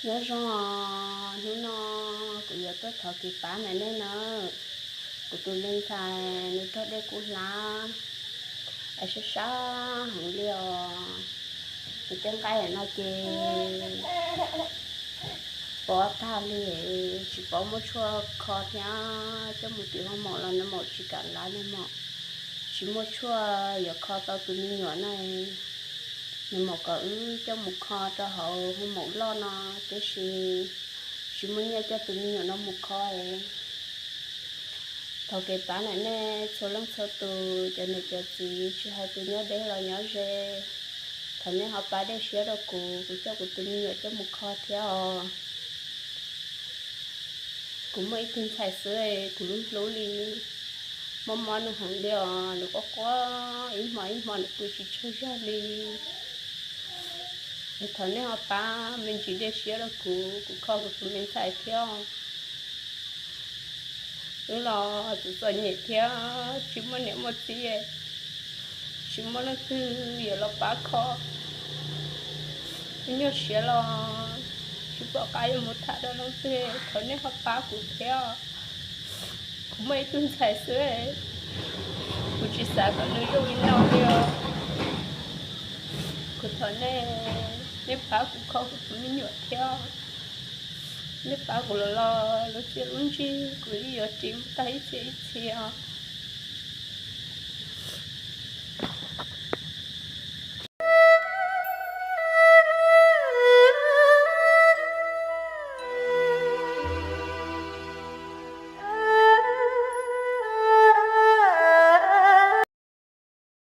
Nyob zoo, hnub no kuv yuav tuaj thov kev pab ntawm nej nawb. Kuv tus me ntxhais nws raug dej kub hlab, es sab sab heev li os. Nws tej nqaij no ces pov tag li, tsis paub muab tshuaj kho thiab coj mus tim hoo maum los nws maum tsis kam lav nws maum. Tsis muaj tshuaj yuav kho tau tus me nyuam no, nws maum kom wb coj mus kho rau hauv hoo maum loj no, tiam sis tsis muaj nyiaj coj tus me nyuam no mus kho. Thov kev pab ntawm nej txhua leej txhua tus, cov niam cov txiv, tsis hais tus nyob deb los nyob ze, thov nej ho pab dej siab rau kuv, kuv coj kuv tus me nyuam coj mus kho thiab os. Kuv muaj ib tug ntxhais xwb, kuv hlub hlub li, mob mob nws heev li os, nws quaj quaj ib hmo ib hmo nws pw tsis tsaug zog li. Es thov nej ho pab me ntsis dej siab rau kuv, kuv kho kuv tus me ntxhais thiab. Wb los txom txom nyem thiab tsis muaj niam muaj txiv, tsis muaj leej twg yuav los pab kho. Wb nyuaj siab los tsis pom qab yuav mus tham rau leej twg, thov nej ho pab kuv thiab. Kuv muaj ib tug ntxhais xwb, kuv tsis xav kom nws zoo li no li os. Kuv thov nej, nej pab kuv kho kuv tus me nyuam thiab. Nej pab kuv los los lub txiaj lub ntsig kuv yeej yuav ris mus tag ib txhia ib txhia.